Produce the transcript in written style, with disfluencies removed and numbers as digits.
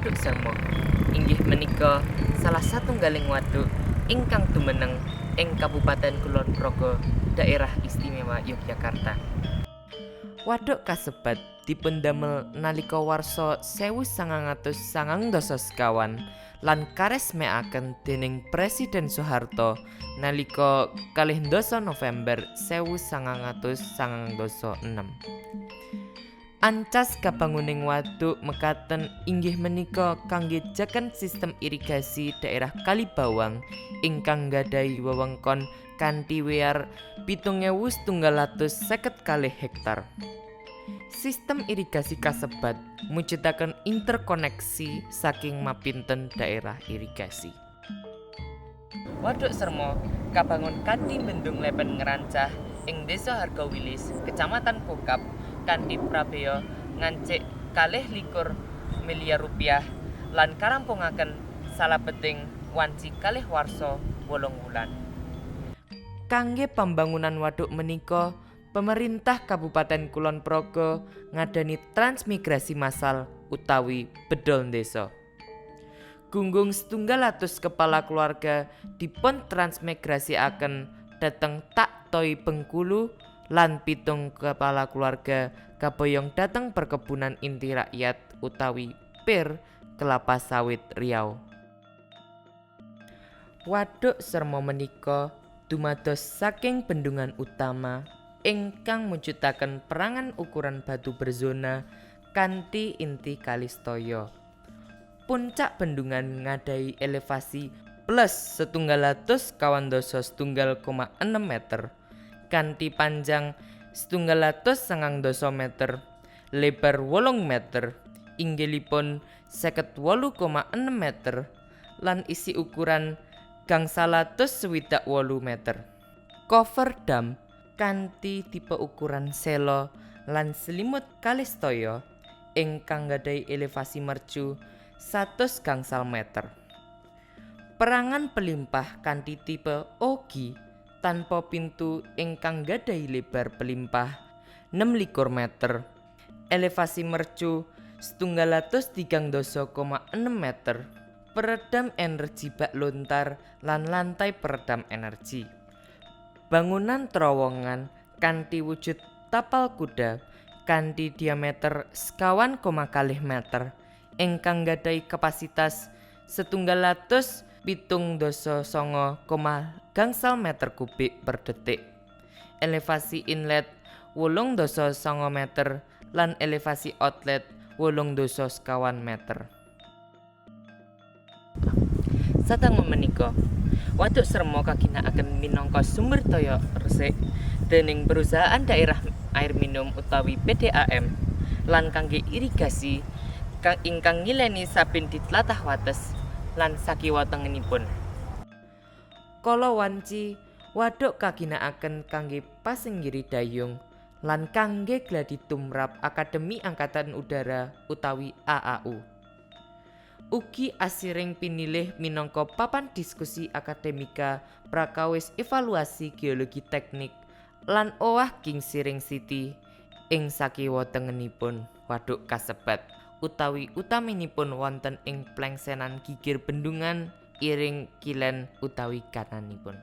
Waduk Sermo inggih menika salah satunggaling waduk ingkang dumunung ing Kabupaten Kulon Progo, Daerah Istimewa Yogyakarta. Waduk kasebat dipundamel nalika warsa 1994 lan karesmekaken dening Presiden Soeharto nalika 22 November 1996. Ancas kabanguning waduk mekaten inggih menika kangge jaken sistem irigasi daerah Kalibawang ingkang nggadahi wewengkon kanthi wiyar 7.152 hektar. Sistem irigasi kasebat mujudaken interkoneksi saking mapinten daerah irigasi. Waduk Sermo kabangun kanthi bendung lepen ngrancah ing Desa Hargowilis, Kecamatan Kokap, kanthi prabeya ngancik 22 miliar rupiah lan karampungaken salebeting wanci 2 warsa 8 wulan. Kangge pambangunan waduk menika, pemerintah Kabupaten Kulon Progo ngadani transmigrasi massal utawi bedol desa. Gunggung 100 kepala keluarga dipun transmigrasikaken dhateng Tak Toi, Bengkulu, lan 7 kepala keluarga kaboyong dhateng Perkebunan Inti Rakyat utawi PIR Kelapa Sawit, Riau. Waduk Sermo menika dumados saking bendungan utama ingkang mujudaken perangan ukuran batu berzona kanthi inti kalis toya. Puncak bendungan nggadahi elevasi plus 191,6 meter kanthi panjang 190 meter, lebar 8 meter, inggilipun 58,6 meter lan isi ukuran 968 meter. Cover dam kanthi tipe ukuran selo lan selimut kalis toya ingkang nggadahi elevasi mercu 100 meter. Perangan pelimpah kanthi tipe ogee tanpa pintu ingkang nggadahi lebar pelimpah 26 meter, elevasi mercu 133,6 meter, peredam energi bak lontar lan lantai peredam energi. Bangunan terowongan kanthi wujud tapal kuda kanthi diameter 9,2 meter ingkang nggadahi kapasitas 179,0 meter kubik per detik. Elevasi inlet 89 meter lan elevasi outlet 84 meter. Sadangu menika, Waduk Sermo kaginakaken minangka sumber toya resik dening Perusahaan Daerah Air Minum utawi PDAM lan kangge irigasi ingkang ngileni saben di tlatah Wates lan sakiwa tengenipun. Kala wanci, waduk kaginakaken kangge pasinggiri dayung lan kangge gladi tumrap Akademi Angkatan Udara utawi AAU. Ugi asiring pinilih minangka papan diskusi akademika prakawis evaluasi geologi teknik lan owah Gingsiring City ing sakiwa tengenipun waduk kasebat, utawi utaminipun wonten ing plengsenan gigir bendungan iring kilen utawi kananipun.